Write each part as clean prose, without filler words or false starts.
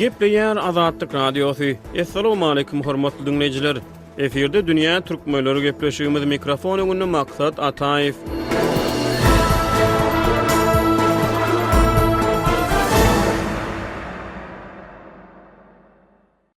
Gepleýär Azatlyk Radiosy. Assalamualaikum hormatly diňleýjiler. Efirde dünýä türkmenleri gepleşigimiz mikrofon öňünde Maksat Ataýew.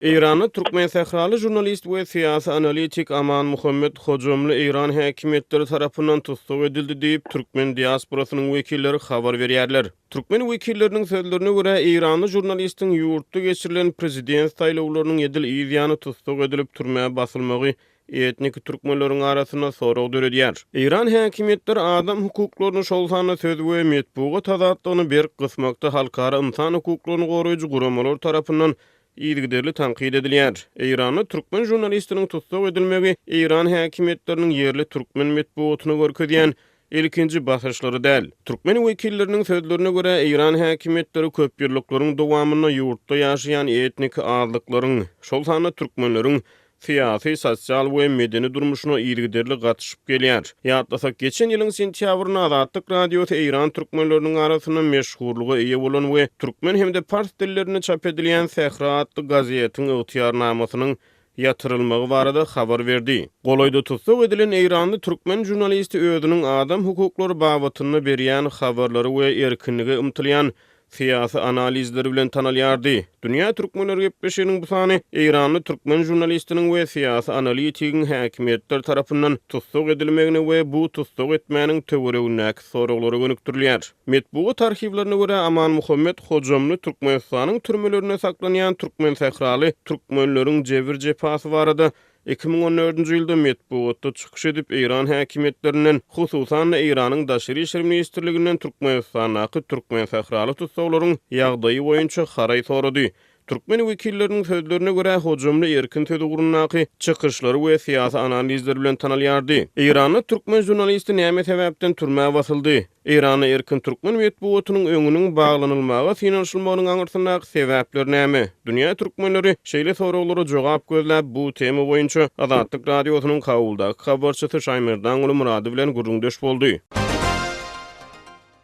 Eýranda türkmensähraly žurnalist we syýasy analitik Amanmuhammet Hojamly eýran häkimiýetleri tarapyndan tussag edildi diýip, türkmen diasporasynyň wekilleri habar berýärler. Türkmen wekilleriniň sözlerine görä, eýranly žurnalistiň ýurtda geçirilen prezident saýlawlarynyň edil yz ýany tussag edilip, türmä basylmagy etniki türkmenleriň arasynda sorag döredýär. Eýran häkimiýetleri adam hukuklaryny, şol sanda söz we metbugat azatlygyny berk gysmakda halkara ynsan hukuklaryny goraýjy guramalar tarapyndan yzygiderli tankyt edilýär. Eýranda türkmen žurnalistiniň tussag edilmegi eýran häkimiýetleriniň ýerli türkmen metbugatyna görkezýän ilkinji basyşlary däl. Türkmen wekilleriniň sözlerine görä, eýran häkimiýetleri köpýyllyklaryň dowamynda ýurtda ýaşaýan etniki azlyklaryň, şol sanda türkmenleriň syýasy, sosial we medeni durmuşyna yzygiderli gatyşyp gelýär. Ýatlasak, geçen ýylyň sentýabrynda Azatlyk Radiosy eýran türkmenleriniň arasynda meşhurlyga eýe bolan we türkmen hem-de pars dillerinde çap edilýän Sähra atly gazetiň ygtyýarnamasynyň ýatyrylmagy barada habar berdi. Golaýda tussag edilen eýranly türkmen žurnalisti özüniň adam hukuklary babatynda berýän habarlary we erkinlige ymtylýan syýasy analizleri bilen tanalýardy. Dünýä türkmenleri gepleşiginiň bu sany eýranly türkmen žurnalistiniň we syýasy analitigiň häkimiýetler tarapyndan tussag edilmegine we bu tussag etmäniň töweregindäki soraglara gönükdirilýär. Metbugat arhiwlerine görä, Amanmuhammet Hojamly Türkmenistanyň türmelerinde saklanýan türkmensähraly türkmenleriň jebir-jepasy barada 2014-nji ýylda metbugatda çykyş edip, eýran häkimiýetlerinden, hususan-da, Eýranyň Daşary işler ministrliginden Türkmenistandaky türkmensähraly tussaglaryň ýagdaýy boýunça haraý sorady. Türkmen wekilleriniň sözlerine görä, Hojamly erkin söz ugrundaky çykyşlary we syýasy analizleri bilen tanalýardy. Eýranda türkmen žurnalisti näme sebäpden türmä basyldy? Eýranda erkin türkmen metbugatynyň öňüniň baglanylmaga synanyşylmagynyň aňyrsyndaky sebäpler näme? Dünýä türkmenleri şeýle soraglara jogap gözläp, bu tema boýunça Azatlyk Radiosynyň Kabuldaky habarçysy Şaýmerdanguly Myrady bilen gürrüňdeş boldy.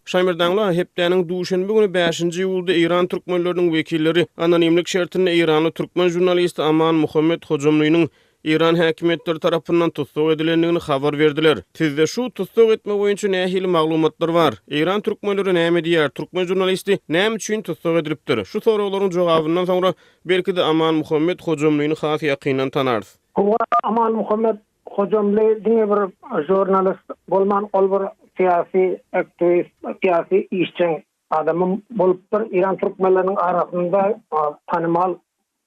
Şaýmerdanguly, hepdäniň duşenbe güni bäşinji iýulda eýran türkmenleriniň wekilleri anonimlik şertinde eýranly türkmen žurnalisti Aman Muhammet Hojamlynyň Eýran häkimiýetleri tarapyndan tussag edilendigini habar berdiler. Sizde şu tussag etme boýunça nähili maglumatlar bar? Eýran türkmenleri näme diýýär? Türkmen žurnalisti näme üçin tussag edilipdir? Şu soraglaryň jogabyndan soňra, belki-de, Amanmuhammet Hojamlyny has ýakyndan tanarys. Hawa, Amanmuhammet Hojamly diňe bir žurnalist bolman, ol bir syýasy aktiwist, syýasy işjeň adamam bolupdyr. Eýran türkmenleriniň arasynda tanymal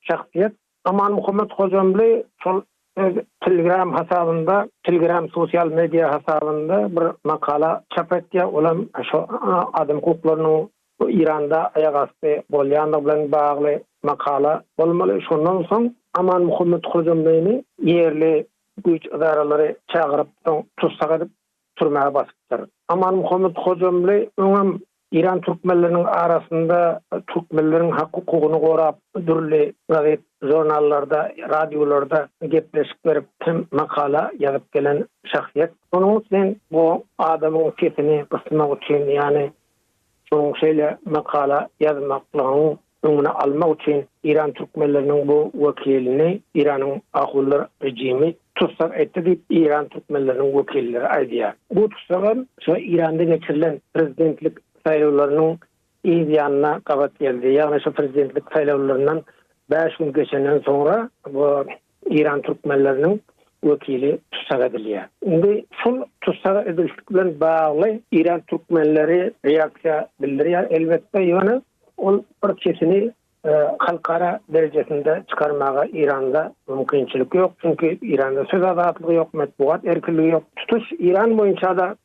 şahsyýet. Amanmuhammet Hojamly şol öz Telegram hasabynda, Telegram sosial media hasabynda bir makala çap etýär. Olam şo adam hukuklarynyň bu Eýranda aýak asty bolýandygy bilen bagly makala bolmaly. Şondan soň Amanmuhammet Hojamlyny ýerli güýç ydaralary çagyryp, soň tussag edip, türmä basypdyr. Amanmuhammet Hojamly öňem Eýran türkmenleriniň arasynda türkmenleriň hak-hukugyny gorap, dürli gazet, žurnallarda, radiolarda gepleşik berip hem makala ýazyp gelen şahsyýet. Şonuň üçin bu adamyň sesini gysmak üçin, ýagny şonuň şeýle makala ýazmaklygyň öňüni almak üçin Eýran türkmenleriniň bu wekilini Eýranyň ahunlar režimi tussag etdi diýip, Eýran türkmenleriniň wekilleri aýdýar. Bu tussagam şo Eýranda geçirilen prezidentlik saýlawlarynyň yz ýanyna gabat geldi. Ýagny şo prezidentlik saýlawlaryndan bäş gün geçenden soňra bu Eýran türkmenleriniň wekili tussag edilýär. Indi şol tussag edilişlik bilen bagly Eýran türkmenleri reaksiýa bildirýär elbetde, ýöne ol bir sesini halkara derejesinde çykarmaga Eýranda mümkinçilik ýok. Çünki Eýranda söz azatlygy ýok, metbugat erkinligi ýok. Tutuş Eýran boýunça-da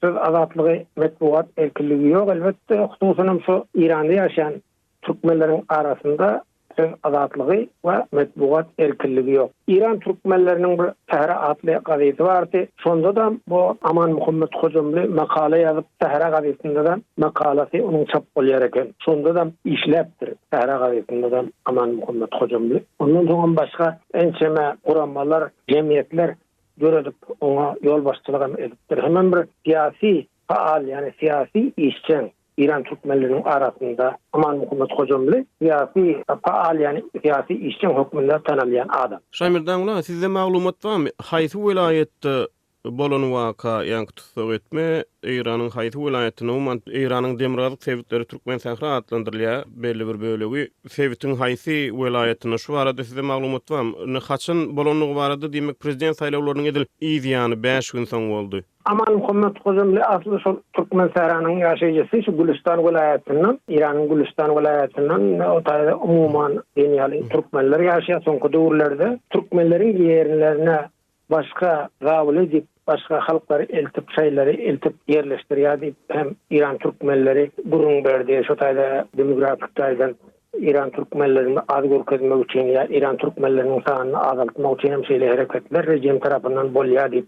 söz azatlygy, metbugat erkinligi ýok elbetde, hususanam şu Eýranda ýaşaýan türkmenleriň arasynda söz azatlygy we metbugat erkinligi ýok. Eýran türkmenleriniň bir Sähra atly gazeti bardy. Şonda-da bu Amanmuhammet Hojamly makala ýazyp, Sähra gazetinde-de makalasy onuň çap bolýar eken. Şonda-da işläpdir Sähra gazetinde-de Amanmuhammet Hojamly. Ondan soňam başga ençeme guramalar, jemgyýetler döredip, oňa ýolbaşçylygam edipdir. Hemem bir syýasy faal, ýagny syýasy işjeň. Eýran türkmenleriniň arasynda Amanmuhammet Hojamly syýasy faal ýagny syýasy işjeň hökmünde tanalýan adam. Şaýmerdan aga sizde maglumat barmy haýsy welaýatda bolan waka ýaňky tussag etme Eýranyň haýsy welaýatynda umuman Eýranyň demirgazyk sebitleri Türkmensähra atlandyrylýar belli bir bölegi sebitiň haýsy welaýatynda şu barada sizde maglumat barmy indi haçan bolandygy barada diýmek prezident saýlawlarynyň edil yz ýany bäş gün soň boldy. Amanmuhammet Hojamly asly şol Türkmensähranyň ýaşaýjysy şu Gülüstan welaýatyndan Eýranyň Gülüstan welaýatyndan o taýda umuman diýen ýaly türkmenler ýaşaýar soňky döwürlerde türkmenleriň ýerlerine Başga zabuly diýip, başga halklary eltip, şaýlary eltip ýerleşdirýär diýip hem Eýran türkmenleri gürrüň berdi. Şo taýda demografik taýdan Eýran türkmenlerini az görkezmek üçin ýa Eýran türkmenleriniň sanyny azaltmak üçin hem şeýle hereketler rejim tarapyndan bolýar diýip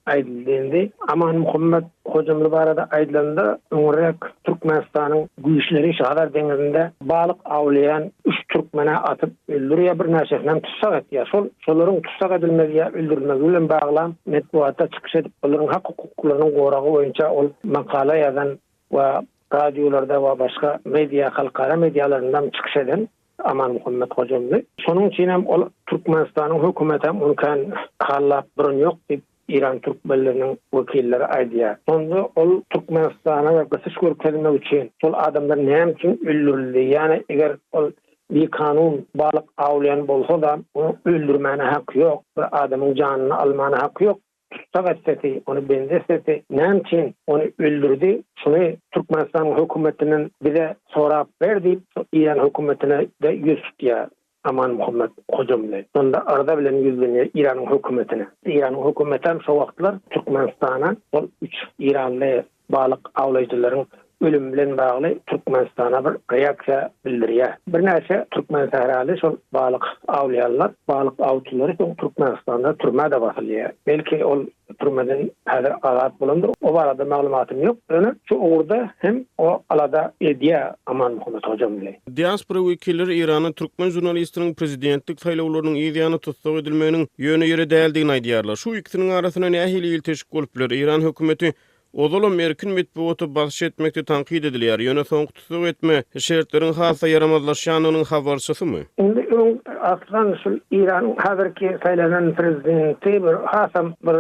aýdyldy. Indi Amanmuhammet Hojamly barada aýdylanda, öňräk Türkmenistanyň güýçleri şu Hazar deňizinde balyk awlaýan üç türkmene atyp öldürýär, birnäçesinem tussag etýär. Şol şolaryň tussag edilmegi ýa öldürilmegi bilen baglam metbugatda çykyş edip, olaryň hak-hukuklarynyň goragy boýunça ol makala ýazan we radiolarda we başga media, halkara medialarynda çykyş eden Amanmuhammet Hojamly. Şonuň üçinem ol Türkmenistanyň hökümetem ony kän hallap duran ýok diýip, Eýran türkmenleriniň wekilleri aýdýar. Şonda ol Türkmenistana we gysyş görkezmek üçin şol adamlar näme üçin öldürildi, ýagny eger ol bikanun balyk awlaýan bolsa-da, ony öldürmäne haky ýok, bir adamyň janyny almana haky ýok, tussag etsesi, ony bendi etsesi, näme üçin ony öldürdi, şuny Türkmenistanyň hökümetinden bize sorap ber diýip, Eýran hökümetine-de ýüz tutýar. Amanmuhammet Hojamly şonda arza bilen ýüzlenýär Eýranyň hökümetine. Eýranyň hökümetem şo wagtlar Türkmenistana şol üç eýranly balyk awlaýjylaryň ölümi bilen bagly Türkmenistana bir reaksiýa bildirýär. Birnäçe türkmensähraly şol balyk awlaýanlar, balyk awçylary soň Türkmenistanda türmä-de basylýar. Belki ol türmeden häzir azat bolandyr, o barada maglumatym ýok, ýöne şu ugurda hem o alada edýär Amanmuhammet Hojamly. Diaspora wekilleri Eýranda türkmen žurnalistiniň prezidentlik saýlawlarynyň yz ýany tussag edilmeginiň ýöne ýere däldigini aýdýarlar. Şu ikisiniň arasynda nähili ilteşik bolup biler? Eýran hökümeti Ozalam erkin metbugata basyş etmekde tankyt edilýär, ýöne soňky tussag etme şertleriň has-da ýaramazlaşýandygynyň habarçysymy? Indi öň Aslan şul Eýranyň häzirki saýlanan prezidenti bir hasam bir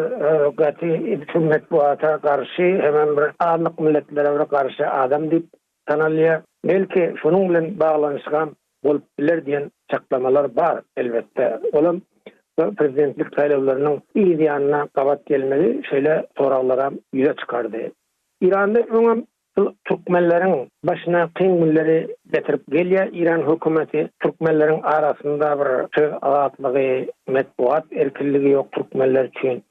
gaty şu metbugata garşy hemem bir azlyk milletlere bir garşy adam diýip tanalýar. Belki şonuň bilen baglanyşygam bolup biler diýen çaklamalar bar, elbetde. Olam prezidentlik saýlawlarynyň yz ýanyna gabat gelmegi şeýle soraglaram ýüze çykardy. Eýranda öňem şul türkmenleriň başyna kyn günleri getirip gelýär Eýran hökümeti. Türkmenleriň arasynda bir söz azatlygy, metbugat erkinligi ýok türkmenler üçin.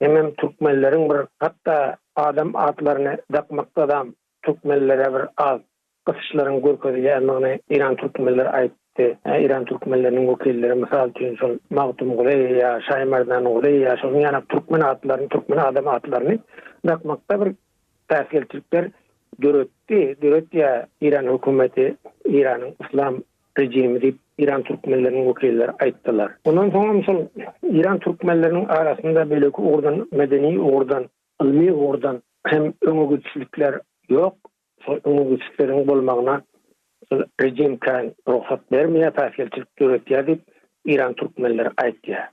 Hemem türkmenleriň bir hatda adam atlaryny dakmakdadam türkmenlere bir az gysyşlaryň görkezilýändigini Eýran türkmenleri aýtdy. Eýran türkmenleriniň wekilleri, mysal üçin, şol Magtymguly ýa Şaýmerdanguly ýa şonuň ýaly türkmen atlaryny, türkmen adam atlaryny dakmakda bir päsgelçilikler döretdi, döretýär Eýran hökümeti, Eýranyň yslam režimi diýip, Eýran türkmenleriniň wekilleri aýtdylar. Ondan soňam şol Eýran türkmenleriniň arasynda beýleki ugurdan, medeni ugurdan, ylmy ugurdan hem öňe gidişlikler ýok. Şol öňe gidişlikleriň bolmagyna şol rejim kän rugsat bermeýär, päsgelçilik döretýär diýip, Eýran türkmenleri aýtýar.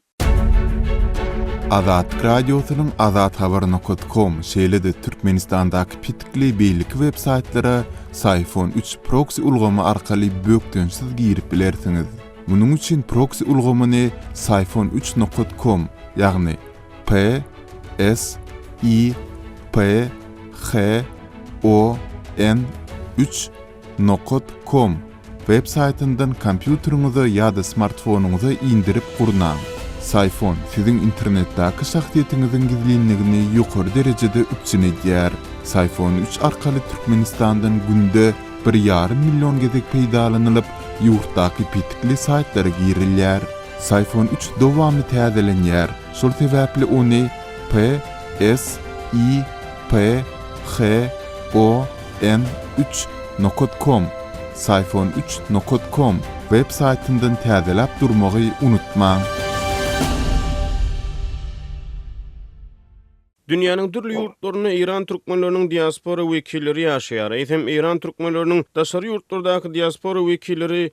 Azatlyk Radiosynyň Azathabar nokat kom, şeýle-de Türkmenistandaky petikli beýleki web saýtlara Syfon üç proksi ulgamy arkaly bökdençsiz girip bilersiňiz. Munuň üçin proksi ulgamyny Syfon üç nokat kom, ýagny P S I P H O N üç nokat kom web saýtyndan kompýuteriňize ýa-da smartfonyňyza indirip gurnaň. Syfon siziň internetdäki şahsyýetiňiziň gizlinligini ýokary derejede üpjün edýär. Syfon üç arkaly Türkmenistandan günde bir ýarym million gezek peýdalanylyp, ýurtdaky petikli saýtlara girilýär. Syfon üç dowamly täzelenýär, şol sebäpli ony P S I P H O N üç nokat kom, Syfon üç nokat kom, web saýtyndan täzeläp durmagy unutmaň. Dünýäniň dürli ýurtlarynda eýran türkmenleriniň diaspora wekilleri ýaşaýar. Eýsem, eýran türkmenleriniň daşary ýurtlardaky diaspora wekilleri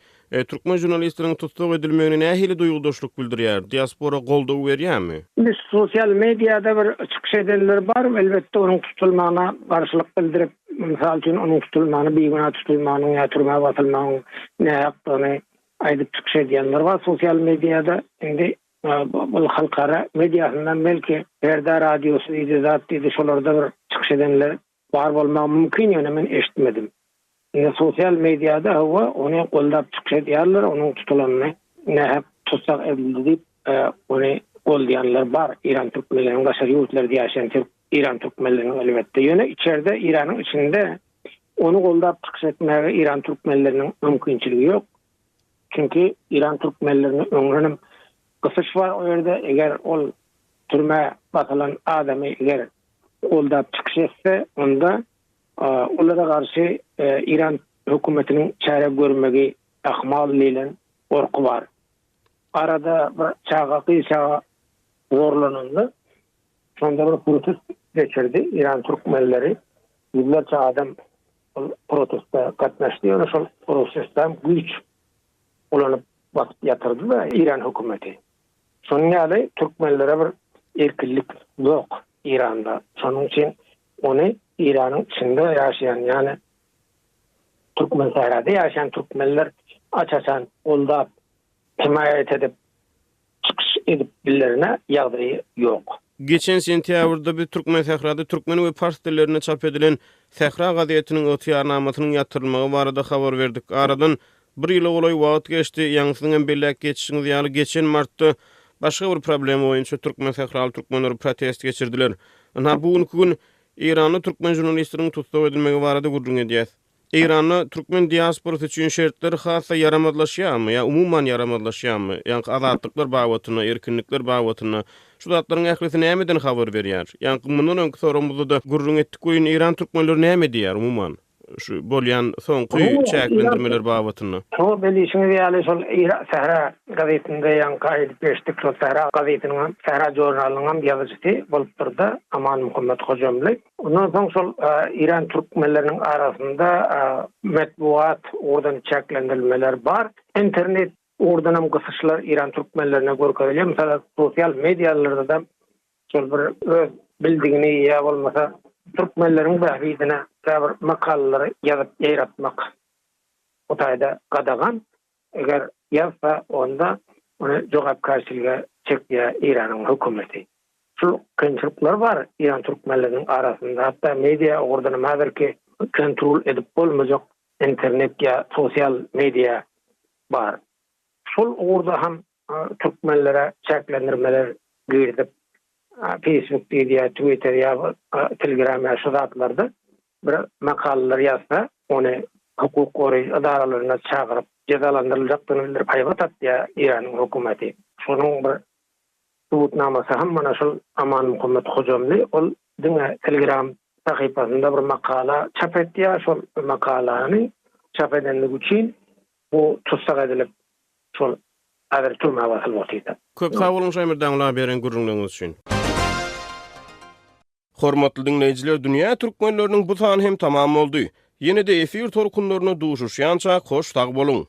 türkmen žurnalistiniň tussag edilmegine nähili duýgudaşlyk bildirýär? Diaspora goldaw berýärmi? Indi sosial mediada bir çykyş edenler bar, elbetde onuň tutulmagyna garşylyk bildirip, mysal üçin onuň tutulmagyny bigünä tutulmagynyň ýa türmä basylmagyň nähakdygyny aýdyp çykyş edýänler bar sosial mediada. Indi Bul halkara mediasyndan belki Perda radiosy diýdi zat diýdi şolarda bir çykyş edenler bar bolmagy mümkin ýöne men eşitmedim. Indi sosial mediada hawa ony goldap çykyş edýärler onuň tutulanyny nähak tussag edildi diýip ony goldaýanlar bar Eýran türkmenleriniň daşary ýurtlarda ýaşaýan türk Eýran türkmenleriniň elbetde ýöne içerde Eýranyň içinde ony goldap çykyş etmäge Eýran türkmenleriniň mümkinçiligi ýok. Çünki Eýran türkmenlerine öňdenem gysyş bar o ýerde, eger ol türmä basylan adamy eger goldap çykyş etse, onda olara garşy Eýran hökümetiniň çäre görmegi ahmal diýlen gorky bar. Arada bir çaga, gyz çaga zorlananda, şonda bir protest geçirdi Eýran türkmenleri, ýüzlerçe adam Ol proteste gatnaşdy, ýöne şol protestem güýç ulanyp basyp ýatyrdy-da Eýran hökümeti. Şonuň ýaly türkmenlere bir erkinlik ýok Eýranda. Şonuň üçin ony Eýranyň içinde ýaşaýan, ýagny Türkmensährada ýaşaýan türkmenler aç-açan goldap, hemaýat edip çykyş edip bilerine ýagdaýy ýok. Geçen sentýabrda biz Türkmensährada türkmen we pars dillerinde çap edilen Sähra gazetiniň ygtyýarnamasynyň ýatyrylmagy barada habar berdik. Aradan bir ýyla golaý wagt geçdi. Ýaňy siziňem belläp geçişiňiz ýaly, geçen martda başga bir problema boýunça türkmensähraly türkmenler protest geçirdiler. Ynha, bu günki gün Eýranda türkmen žurnalistiniň tussag edilmegi barada gürrüň edýäs. Eýranda türkmen diasporasy üçin şertler has-da ýaramazlaşýarmy ýa umuman ýaramazlaşýarmy? Ýaňky azatlyklar babatynda, erkinlikler babatynda şu zatlaryň ählisi nämeden habar berýär? Ýaňky mundan öňki soragymyzda-da gürrüň etdik welin, Eýran türkmenleri näme diýýär umuman şu bolýan soňky çäklendirmeler babatynda? Şo bilişiňiz ýaly şol Sähra gazetinde ýaňky aýdyp geçdik şol Sähra gazetiniňem, Sähra žurnalynyňam ýazyjysy bolupdyr-da Amanmuhammet Hojamly. Ondan soň şol Eýran türkmenleriniň arasynda metbugat ugurdan çäklendirilmeler bar. Internet ugurdan hem gysyşlar Eýran türkmenlerine görkezilýär. Mysal, sosial medialarda-da şol bir öz bildigini ýa bolmasa türkmenleriň bähbidine käbir makalalary ýazyp ýaýratmak bu taýda gadagan. Eger ýazsa, onda ony jogapkärçilige çekýär Eýranyň hökümeti. Şu kynçylyklar bar Eýran türkmenleriniň arasynda, hatda media ugurdanam häzirki kontrol edip bolmajak internet ýa sosial media bar. Şol ugurda hem türkmenlere çäklendirmeler girizip, Facebook diýdi ýa Twitter ýa Telegram ýa şu zatlarda bir makalalar ýazsa, ony hukuk goraýjy edaralaryna çagyryp jezalandyryljakdygyny bildirip haýbat atýar Eýranyň hökümeti. Şonuň bir Subutnamasy hem mana şol Amanmuhammet Hojamly, ol diňe Telegram sahypasynda bir makala çap etýär, şol makalany çap edenligi üçin bu tussag edilip, şol häzir türmä basylyp otyrdy. Köp sag boluň Şaýmyrdangul aga beren gürrüňleriňiz üçin. Hormatly diňleýjiler Dünýä Türkmenleriniň bu sany hem tamam boldy. Ýene-de efir tolkunlarynda duşuşýançak hoş sag boluň.